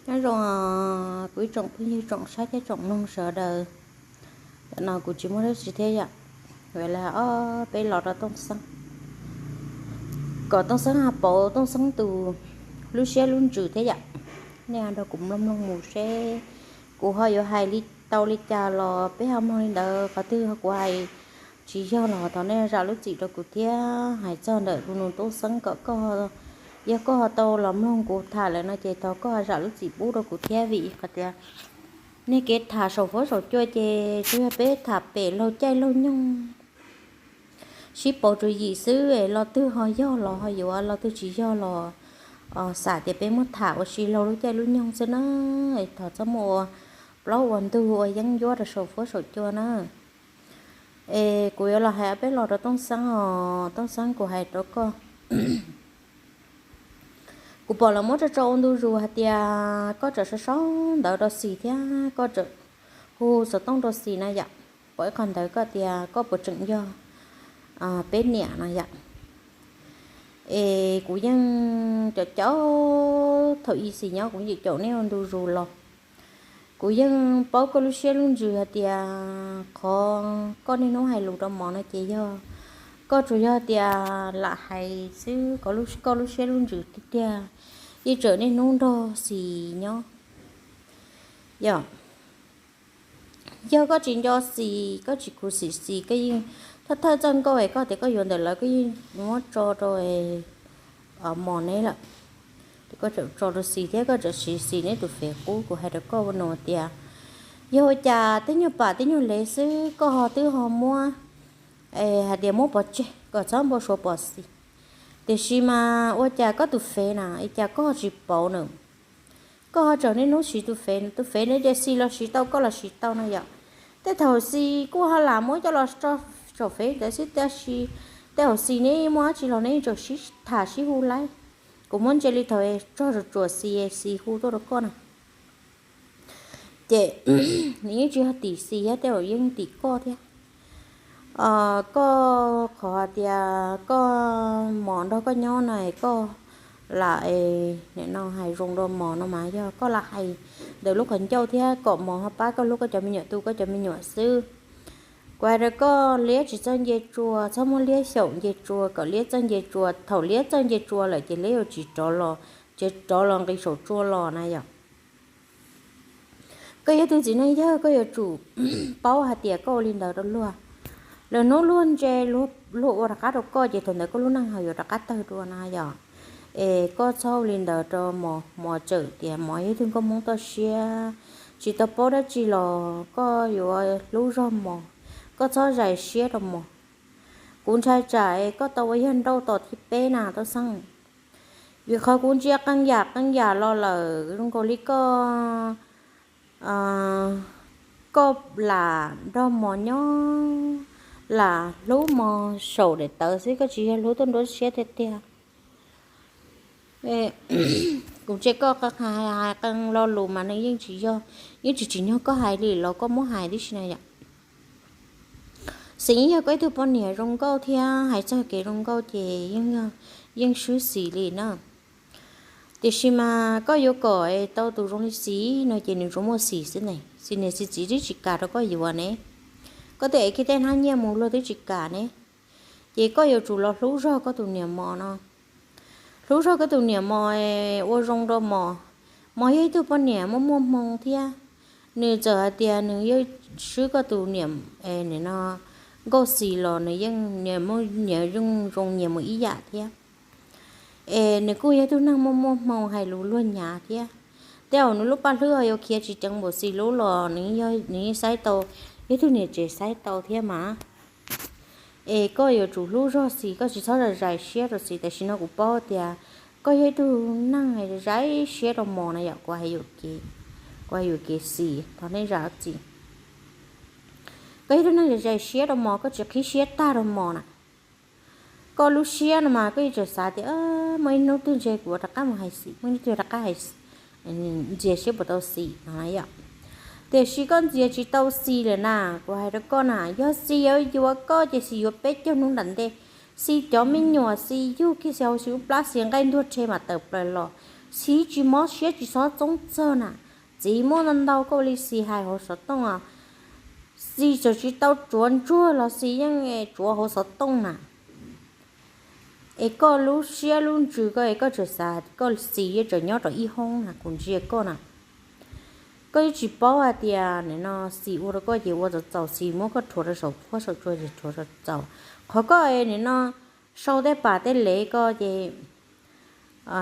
Nyob zoo kuv ib tsoom phooj ywg tsoom saib thiab tsoom mloog sawv daws. Tam no kuv tsis muaj dab tsi thiab yom, vim li ob peb los rau Tooj Xeeb, kom Tooj Xeeb ho pauv Tooj Xeeb tus lub siab lub ntsws thiab yom. Nej nrog kuv mloog mloog mus seb kuv ho yuav hais li tau li cas los peb ho mloog li ntawd. Qhov twg kuv hais tsis yog los thov nej zam lub txim rau kuv thiab. Hais txog ntawm tus nus Tooj Xeeb kom koj, yog koj ho tau los mloog kuv tham lawm no ces thov koj zam lub txim pub rau kuv thiab, vim qhov tias nej kev tham saum fuab saum cua ces tsuas yog peb tham pem laug caij laug nyoog sib pauv tswv yim xwb. Lo twg ho yog los ho yuav, lo twg tsis yog los xam tias peb muab tham ua si laug lub caij lub nyoog xwb na. Thov txhob muaj ua plaub ua ntug ua yeeb ncuab rau saum fuab saum cua na. Es kuv yuav los hais ob peb los rau Tooj Xeeb os. Tooj Xeeb, kuv hais rau koj, kuv pom lawv muab tso tso ua ntu zus hais tias koj tseem sau sau ntawv rau Xis thiab koj tseem hu xov tooj rau Xis na yom. Pom ib qho ntawd koj tias koj puas tseem yog peb niam no yom. Es kuv yeej caum caum, thaum ub Xis nyob kuv yeej caum nej ua ntu zus los. Kuv yeej paub koj lub siab lub ntsws hais tias qhov koj niaj hnub hais lus rau Mos no ces yog koj tsuas yog tias lam hais xwb, koj lub siab lub ntsws tiag tiag yeej tseem niaj hnub nrog Xis nyob. Yog, yog koj tsis nco Xis, koj tsis khuv xim Xis, koj yeej thawj thawj txoj nkauj es koj tias koj yuav ntawm lawv koj yeej muab tso rau Mos neb lawm. Ces koj tseem tso rau Xis thiab koj tseem siv Xis neb tus fev qub. Kuv hais rau koj ua nus tias yog ua cas tej nyuag pam tej nyuag lev xwb koj ho twb ho muab hais tias muab pov tseg kom txhob npau suav pom Xis. Tiam sis mas ua cas koj tus fev na, ua cas koj ho tsis pauv na? Koj ho tseem niaj hnub siv tus fev, tus fev ne ces Xis los siv tau koj los siv tau no yom. Tej thaum Xis kuj ho lam muab coj los tso saum fev ntawd xwb, tab sis tej thaum Xis neb muaj dab tsi los neb tseem sib tham sib hu laib. Kuv muab ntsia li thaum tso tsuam Xis, Xis hu tuaj rau koj na. Ces nws yeej tsis yog tim Xis thiab, tej zaum yeej tim koj thiab. Koj qhov hais tias koj, Mos nrog koj nyob no koj lam, nim no hais zoo rau Mos no mas yog koj lam hais ntawm lub qhov ncauj thiab kom Mos ho pab koj hlub koj cov me nyuam tu koj cov me nyuam xwb. Kuv hais rau koj, liab tsis txawj nce tsua, txhob muab liab xyaum nce tsua, kom liab txawj nce tsua. Thaum liab txawj nce tsua lawm ces liab yuav tsis rov los, ces rov los nqis saum tsua los na yom. Koj yog tug txiv neej yawg koj yuav tsum paub hais tias koj ua li ntawd rau luag, lwm hnub luag ntse, luag ua rov qab rau koj ces thaum ntawd koj lub neej ho yuav rov qab tawg dua na yom. Es koj txhob ua li ntawd rau Mos, Mos tseem tias Mos yog tug nkauj Hmoob toj siab, tsis tau paub dab tsi los koj yuav hlub zog Mos, koj txhob zais siab rau Mos. Kuv ntshai tsam koj tau ua yawg nrauj tom thib peb na Tooj Xeeb. Vim qhov kuv ntsia qee yam qee yam los lawm zoo nkaus li koj, koj lam nrog Mos nyob, lam hlub Mos saum daim tawv xwb, koj tsis yog hlub tuaj nruab siab tiag tiag. Kuv ntsia koj hais qee lo lus mas nws yeej tsis yog, yeej tsis tsim nyog koj hais li los koj muab hais tib si na yom. Xis yeej yog koj ib tug poj niam zoo nkauj thiab hais txog kev zoo nkauj ces yeej, yeej swb Xis li na. Tiam sis mas koj yuav kom tau tus zoo li Xis no ces nws tsuas muaj Xis xwb ne, Xis niam Xis txiv twb tsis kam rau koj yuav ne. Koj twb ev kiag tej hnab nyiaj mus luag twb tsis kam ne. Ces koj yuav tsum los hlub zog koj tus niam Mos no. Hlub zog koj tus niam Mos, ua zoo rau Mos. Mos yog ib tug poj niam muaj muaj hmoo thiab. Nws txawm hais tias nws yeej swb koj tus niam, nim no, nkauj Xis los nws yeej, nyias yeej zoo nyias mus ib yam thiab. Es nws kuj yog tug neeg muaj muaj hmoo hais lus luag nyav thiab. Tej zaum nws lub paj hlwb ho yuav khiav tsis ceev npaum Xis lub los nws yeej saib tau, yog tug niam tsev saib tau thiab mas. Es koj yuav tsum hlub zog Xis, koj tsis txhob zais siab rau Xis. Tam sim no kuv paub tias koj yog ib tug neeg zais siab rau Mos na yom, kuv hais yuam kev, kuv hais yuam kev Xis, thov nej zam txim. Koj yog ib tug neeg zais siab rau Mos, koj tsis qhib siab tag rau Mos na. Koj lub siab no mas koj yeej tseem xav tias muaj ib hnub twg ntshe kuv rov qab mus hais Xis, muaj ib hnub twg rov qab hais, ntxias siab puas tau Xis no yom. Tiam sis koj ntxias tsis tau Xis lawm na, kuv hais rau koj na, yog Xis yuav yuav koj ces Xis yuav peb caug hnub nram ntej. Xis cov me nyuam Xis yug kiag Xis hauv Xis lub plab Xis nqaij ntuag rhe mas tawm plaws los. Xis tsis mob siab tsis txhob txoob txog na. Txiv muaj ntau ntau koj ua li Xis hais hauv xov tooj, Xis txawm tsis tau tsuav ntsuag los Xis yeej tsuav hauv xov tooj na. Es koj lub siab lub ntsws koj es koj tseem xav koj Xis yeej tseem nyob rau ib hoob na, kuv ntsia koj na. Koj yeej tsis paub hais tias nim no Xis ua rau koj ces ua txaus txaus, Xis muab koj rhuav rau saum huab saum cua ces rhuav txaus txaus. Qhov koj nim no sau tej pam tej lev koj ces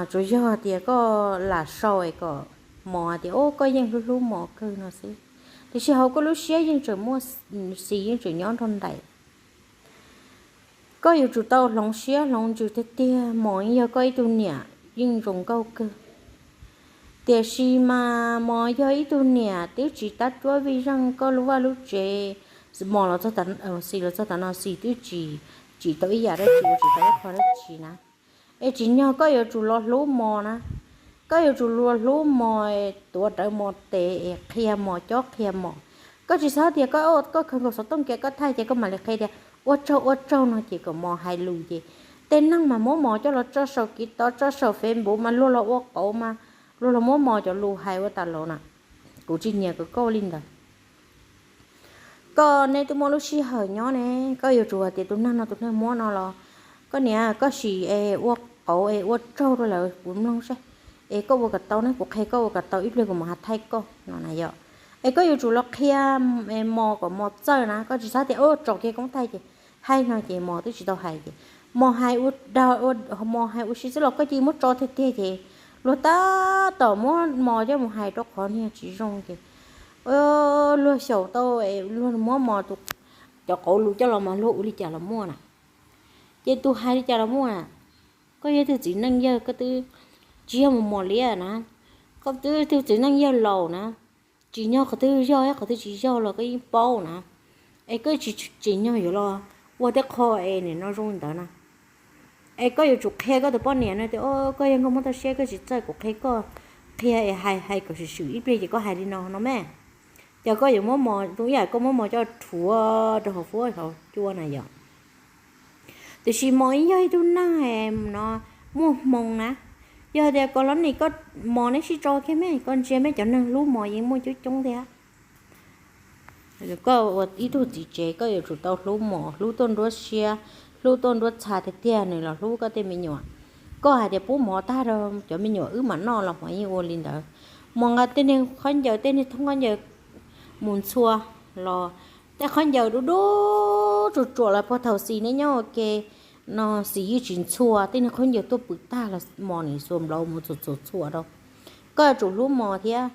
tsuas yog tias koj lam sau es kom Mos tias o koj yeej hlub hlub Mos kawg no xwb, tiam sis hauv koj lub siab yeej tseem muaj, Xis yeej tseem nyob nrog nraim. Koj yuav tsum tau hloov siab hloov ntsws tiag tiag, Mos yog koj ib tug niam yeej zoo nkauj kawg. Tiam sis mas Mos yog ib tug niam twb tsis tab cuab vij zeej koj lub vaj lub tsev. Mos los txog, Xis los txog tav no Xis twb tsis tsim tau ib yam dab tsi, ua tsis tau ib qho dab tsi na. Es tsim nyog koj yuav tsum los hlub Mos na. Koj yuav tsum los hlub Mos, tuav rawv Mos tes es qhia Mos, cob qhia Mos. Koj tsis xav tias koj, koj khaws nkaus xov tooj kiag koj thaij ces koj mam li qhia tias ua tsaug ua tsaug no ces kom Mos hais lus ces tej neeg mas muab Mos coj los tso saum TikTok, tso saum Facebook mas luag los ua qauv mas luag los muab Mos cov lus hais ua tas los na. Kuv tsis nyiam kom koj ua li ntawd. Koj neb twb muaj lub sij hawm nyob ne, koj yuav tsum hais tias tus neeg no tus neeg muab no los koj niam koj sim es ua qauv es ua tsaug rau lawv kuv mloog saib. Es koj ua kom tau ne, kuv qhia koj ua kom tau, ib pliag kuv mam hais thaij koj no na yom. Es koj yuav tsum los qhia Mos kom Mos txawj na, koj tsis xav tias o tsom kiag koob thaij ces hais no ces Mos twb tsis tau hais ces Mos hais ua, Mos hais ua si xwb los koj cia li muab tso tiag tiag ces luag tab tom muab Mos coj mus hais rau qhov niag tsis zoo ces luag xyaum tau, luag muab Mos cov qauv lus coj los mas luag ua li cas los muaj na. Ces tus hais li cas los muaj na. Koj yog tug txiv neej yawg, koj twb tsis yog mus mos liab na, koj twb tug txiv neej yawg laus na, tsim nyog qhov twg yog qhov twg tsis yog los koj yeej paub na. Es koj tsis tsim nyog yuav los ua tej qho es nim no zoo li ntawd na. Es koj yuav tsum qhia koj tus poj niam no tias koj yog nkauj Hmoob toj siab, koj tsis txawj kuv qhia koj, qhia es hais hais kom swm swm ib pliag ces koj hais li no no me. Ces koj yuav muab Mos, tus ib yam koj muab Mos coj rhuav rau hauv huab hauv cua na yom. Tiam sis Mos yog ib tug neeg no muaj hmoo na. Yog tias koj los nim koj, Mos neb sib tso kiag me, koj ntsia me cov neeg hlub Mos yeej muaj coob coob thiab. Koj ua ib tug txiv tsev koj yuav tsum tau hlub Mos, hlub tuaj nruab siab, hlub tuaj nruab txha tiag tiag nws los hlub koj tej me nyuam. Koj hais tias pub mov tag rau cov me nyuam wb mam noj los Mos yeej ua li ntawd. Mos nqa tej niag khaub ncaws, tej niag thoob khaub ncaws mus ntxhua los tej khaub ncaws dub dub tsuam tsuam los puag thaum Xis neb nyob ua ke no Xis yeej tsis ntxhua, tej niag khaub ncaws tuaj pw tag los Mos nim xuas nplaum mus txhua txhua txhua rau. Koj yuav tsum hlub Mos thiab.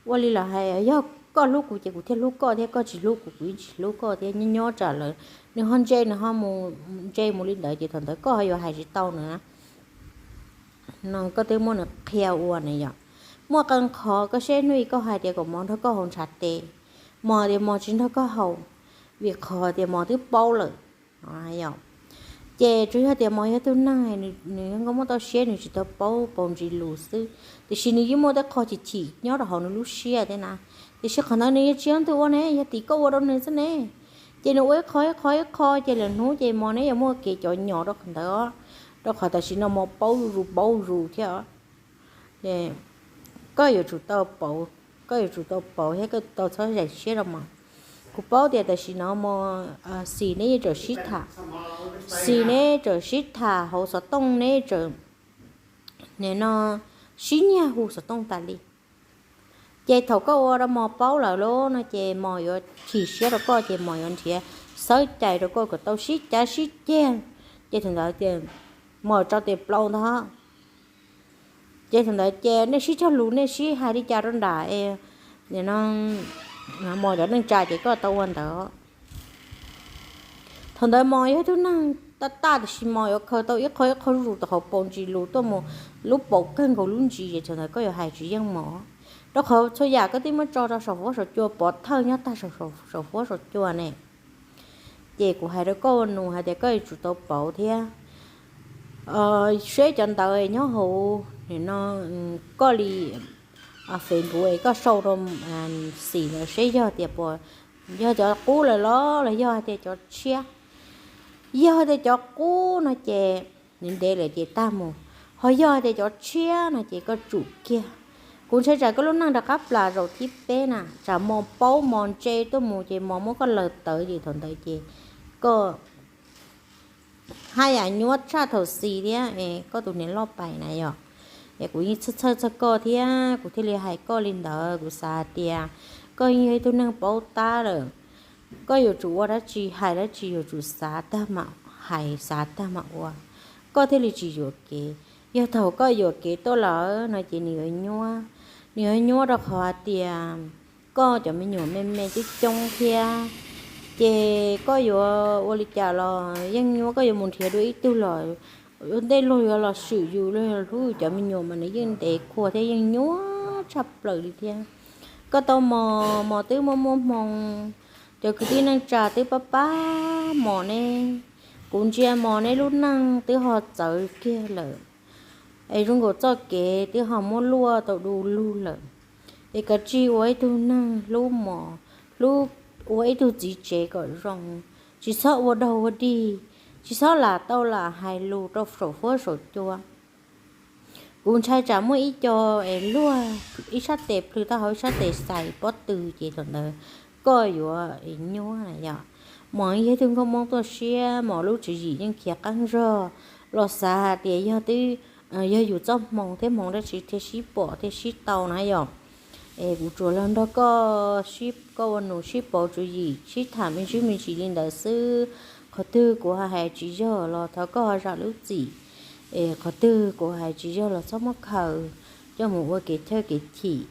Ua li los hais yog koj hlub kuv ces kuv thiaj hlub koj thiab, koj tsis hlub kuv kuv yeej tsis hlub koj thiab. Nyob nyob tsam lawv nws ho ntse, nws ho mus ntse mus li ntawd ces thaum ntawd koj ho yuav hais tsis tau nws na. No koj twb muab nws qhia ua na yom. Muaj qee qhov koj seb hnub ib koj hais tias kom Mos nrog koj haus ntshav tes, Mos tias Mos tsis nrog koj haus, vim qhov tias Mos twb paub lawm. Ces tsuas yog tias Mos yog tug neeg nws yog nkauj Hmoob toj siab nws tsis tau paub paus ntsis lus xwb, tiam sis nws yeej muaj tej qho chim chim nyob rau hauv nws lub siab thiab na. Tiam sis qhov ntawd nws yeej tsis yog ntuj ua ne, yog tim koj ua rau nws xwb ne. Ces nws ua ib qho ib qho ib qho ces lwm hnub ces Mos neb yuav muaj kev cov nyom rau qhov ntawd, rau qhov tam sim no Mos paub zuj zus paub zus thiab. Koj yuav tsum tau pauv, koj yuav tsum tau pauv thiab koj tau txhob zais siab rau Mos. Kuv paub tias tam sim no Mos, Xis neb tseem sib tham, Xis neb tseem sib tham hauv xov tooj neb tseem, nim no sib nyiag hu xov tooj tas li. Ces thaum koj ua rau Mos paub lawm lauj no ces Mos yuav chim siab rau koj ces Mos yuav nrhiav xawb cais rau koj kom tau sib cav sib ceg. Ces thaum ntawd ces Mos tso tes plaub ntag. Ces thaum ntawd ces nej sib cog lus nej sib hais li cas rau nram, Mos cov neej tsa ces koj tau ua ntawd. Thaum ntawd Mos yog tug neeg taj taj tiam sis Mos yuav khaws tau ib qho ib qho zuj zus tau hauv paus ntsis lus tuaj mus, lub paus kawg nkaus lub ntsis ces thaum ntawd koj yuav hais tsis yeej Mos, rau qhov txhua yam koj twb muab tso rau saum huab saum cua, pov thawj nyob tag saum huab saum cua ne. Ces kuv hais rau koj ua nus hais tias koj yuav tsum tau pauv thiab. Seb cov ntawd nyob hauv nim no koj li Facebook es koj sau rau Xis ntawd seb yog tias puas yog cov qub lawm los los yog hais tias cov tshiab. Yog hais tias cov qub no ces nws ntev lawm ces tag mus. Ho yog tias cov tshiab no ces koj tsum kiag. Kuv ntshai tsam koj lub neej rov qab plam zaum thib peb na, tsam mos paub mos ntse tuaj mus ces mos muab koj laws tawv ces thaum ntawd ces koj haj yam nyuaj tshaj thaum xis thiab es koj tus niam loj pais na yom. Es kuv yeej txhawj txhawj txog koj thiab kuv thiaj li hais koj li ntawd. Kuv xav hais tias koj yeej yog ib tug neeg paub tab lawm, koj yuav tsum ua dab tsi hais dab tsi yuav tsum xav tag mam hais xav tag mam ua, koj thiaj li tsis yuam kev. Yog thaum koj yuam kev tuaj lawm no ces nws yuav nyuaj, nws yuav nyuaj rau qhov hais tias koj cov me nyuam me me coob coob thiab, ces koj yuav ua li cas los yeej nyuaj, koj yuav mus nrhiav dua ib tug los ua ntej luag yuav los swm yus los yog hlub yus cov me nyuam mas nws yeej ntev khuav thiab yeej nyuaj tshaj plaws li thiab. Koj tau mos, mos twb muaj muaj hmoo, cov kwv tij neej tsa twb pab pab mos neb, kuv ntsia mos neb lub neej twb ho txawv kiag lawm, es zoo nkaus txoj kev twb ho muab luaj tau du lug lawm. Es kav tsij ua ib tug neeg hlub mos, hlub, ua ib tug txiv tsev kom zoo, tsis txhob ua dog ua dig, tsis txhob lam tau lam hais lus rau saum huab saum cua. Kuv ntshai tsam muaj ib co es luag ib sab tes plhws taub hau ib sab tes xais pob tw ces thaum ntawd koj yuav nyuaj na yom. Mos yog ib tug nkauj Hmoob tuaj siab, mos lub tswv yim yeej khiav qeeb zog, los xav hais tias yog twb, yog yus txoj hmoo thiab hmoov dab tsi thiaj sib pom thiaj sib tau na yom. Es kuv tsuas los nrog koj sib, koj ua nus sib pauv tswv yim sib tham me ntsis me ntsis li ntawd xwb. Qhov twg kuv hais tsis yog los thov koj ho zam lub txim, es qhov twg kuv hais tsis yog los txhob muab khaws coj mus ua kev chawj kev chim.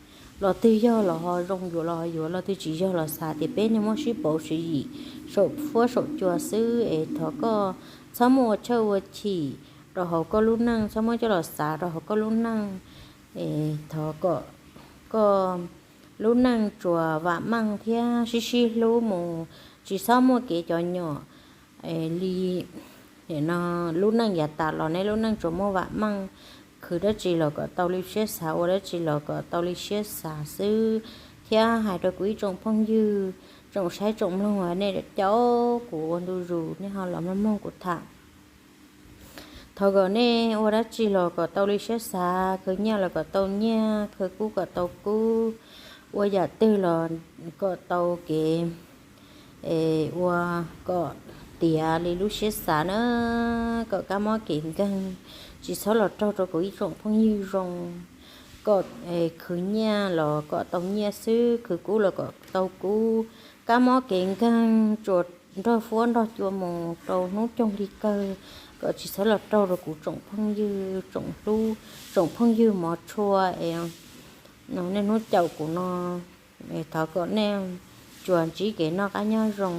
Los twg yog los ho zoo, yuav los ho yuav, los twg tsis yog los xav tias peb niag muab sib pauv tswv yim saum huab saum cua xwb, es thov koj txhob muab ua chawj ua chim rau hauv koj lub neej, txhob muab coj los xav rau hauv koj lub neej. Es thov kom koj lub neej tsuas vam meej thiab sib sib hlub mus, tsis txhob muaj kev cov nyom li no. Lub neej yav tas los nej lub neej tsuas muaj vam meej, khwv dab tsi los kom tau li siab xav, ua dab tsi los kom tau li siab xav xwb, thiab hais rau kuv ib tsoom phooj ywg, tsoom saib tsoom mloog, nej caum kuv ua ntu zus nej ho los mloog mloog kuv tham. Thov kom nej ua dab tsi los kom tau li siab xav, khwv nyiaj los kom tau nyiaj, khwv kub kom tau kub, ua yam twg los kom tau kev, ua kom tiav li lub siab xav na, kom kab mob kev nkeeg tsis txhob los raug rau kuv ib tsoom phooj ywg zoo, kom khwv nyiaj los kom tau nyiaj xwb, khwv kub los kom tau kub, kab mob kev nkeeg tsuas nrog huab nrog cua mus rau hnub coog li kawg, kom tsis txhob los raug rau kuv tsoom phooj ywg, tsoom hlub, tsoom phooj ywg mov tshua es nej hnub caum kuv no, thov kom nej tsuas ntsib kev noj qab nyob zoo.